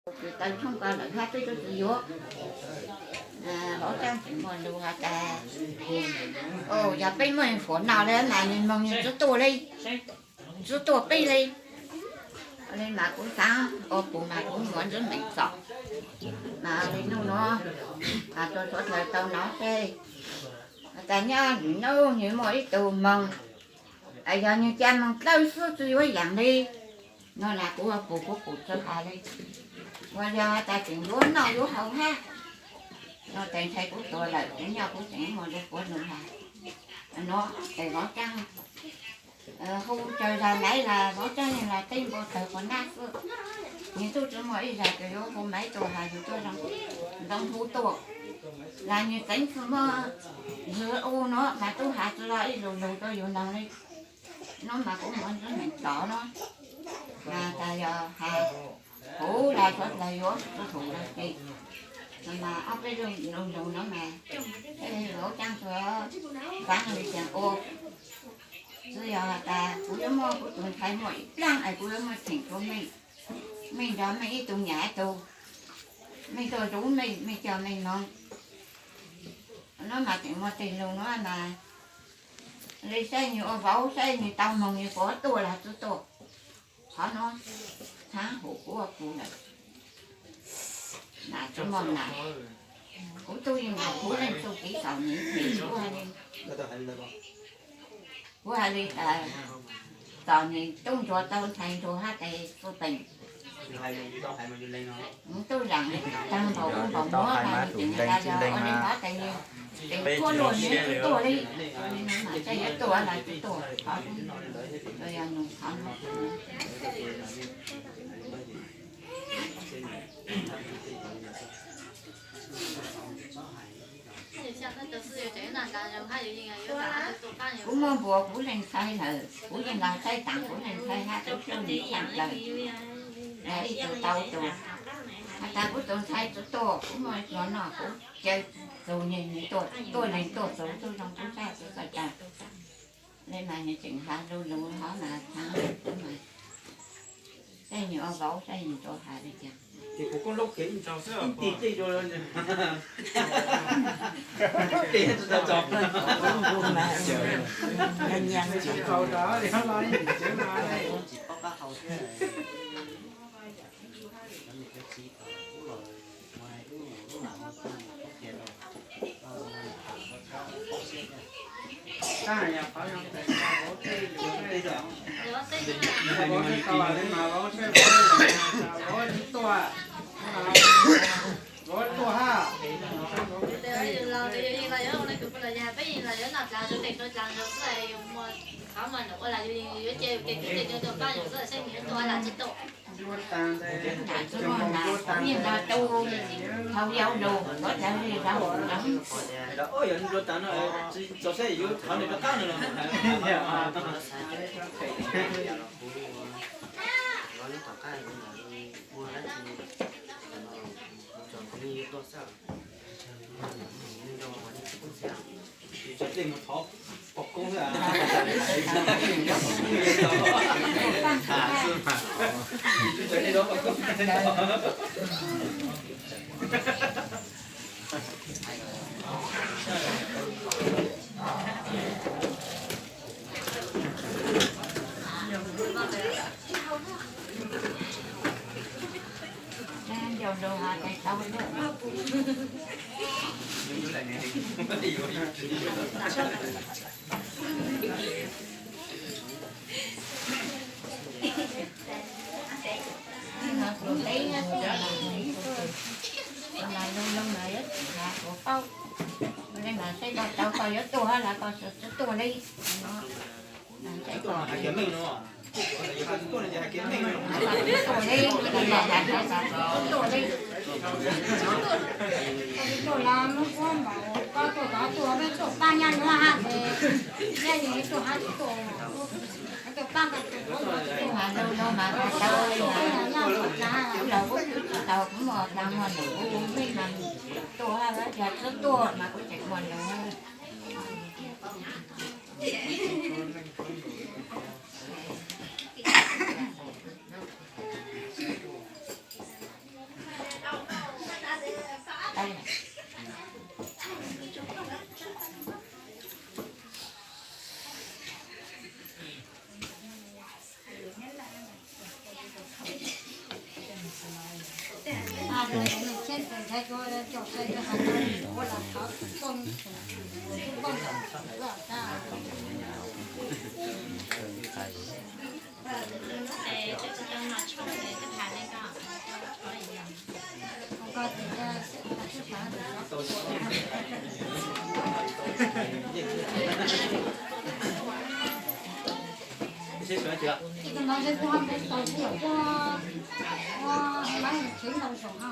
Tsis tau tshooj ko lawm hab peb tub tsis yuav. Vauv Tsaab tseem muaj lus has tas, yog peb muaj fuam no lawm mas nws moog nws tsi tuaj li, tsi tuaj peb li. Ua li mas kuv xaav ua pum mas kuv muab ntsuj meem txom, mas ua li nuj nuav, has rua suav dlawg tau nov seb, has tas nyob lwm nub nws muaj ib tug moog, yog nws ca moog dlawb xwb tsi yuav yaam li. No na kuv ua pum kuv pum tsi has li. Ua yog has tas tseem yuav noj yuav haus hab, no tes ntshai kuv tuag lawm, kuv nyob kuv tseem muaj lug quav lug has. No tes Vauv Tsaab hu tsawg zag Maiv Las, Vauv Tsaab Yeej Las teb npau taws quas nab xwb. Nws tub tsi muaj ib zag kws yuav hu Maiv tuaj has yug tuaj zoo, zoo hu tuaj. Las nws txeev tsi muaj zwg u no mas tub has tsi lug ib lug lug rua yug noog li. No mas kuv muab ntsuj meem txom no, mas tas yog has huv las suav dlawg yuav tsi thum lawm ces, no mas ob peb lug lug no mas, Vauv Tsaab tsi xaav li cas ua. Tsi yog has tas kuv yuav muab kuv tus ntxhais muaj ib plaab es kuv yuav muab cheem rua mej, mej nrog mej ib tug nyam ib tug, mej tuaj zuv mej, mej coj mej moog. No mas tseem muaj tej lug no mas, li saib nws ua vauv saib nws tau moog nws puas tuaj los tsi tuaj. Qhov no txhaav hum kuv ua pum lawm, nam tsi muaj nam. Kuv tub yeej has kuv leej txuj kev txom nyem, kuv hais li, kuv hais li tas txom nyem tub ntsuag tau ntxhais ntsuag hab tes txuj peem. Tub zaam taag npaum ub npaum nuav mas nws tseem has tas yog ua li hov tes nws tseem tuaj luaj nws tsi tuaj li. Saib yuav tuaj los tsi tuaj, qhov, yog nug qhov no. Kuv muaj npuas kuv leej ntxhais lawm, kuv yeej los saib taam kuv leej ntxhais hab tub sab nws thaam lawm, ib tug tau tug. Has tas kuv tus ntxhais tsi tuaj, kuv muaj ib pluag noj kuv caw tug nwg tuaj, tuaj leeg tuaj txug tub zoo tub sab txug txawj taag. Li mas nws tseem has lug lug hov mas txhaav, saib nws ua vauv saib nws tau has li cas. Tsis muaj nam, yeej los tu, thaum yau lug, kuv tau li zog. Lug lug mas yuav tsis has kuv paub, li mas saib koj tau koj yuav tuaj hab los koj tsis tuaj li. Tuaj li, tuaj li, tuaj li. Tuaj los muab kuab npaum koj tuaj tod tuaj peb tuaj pab nyab nuav hab ces, nyab yeej tuaj hab tsis tuaj. Tuaj pab koj tuaj kuab npaum tsis tuaj. Mas lug lug mas koj tau li mas, kuv los kuv tsis tau, kuv muaj dlaag muaj num, kuv mej mas tuaj hab, yog tsis tuaj mas kuv tseem muaj num. Tus no kuj ho mus tau kuj yog ua, ua lawv khiav ntau zaus no.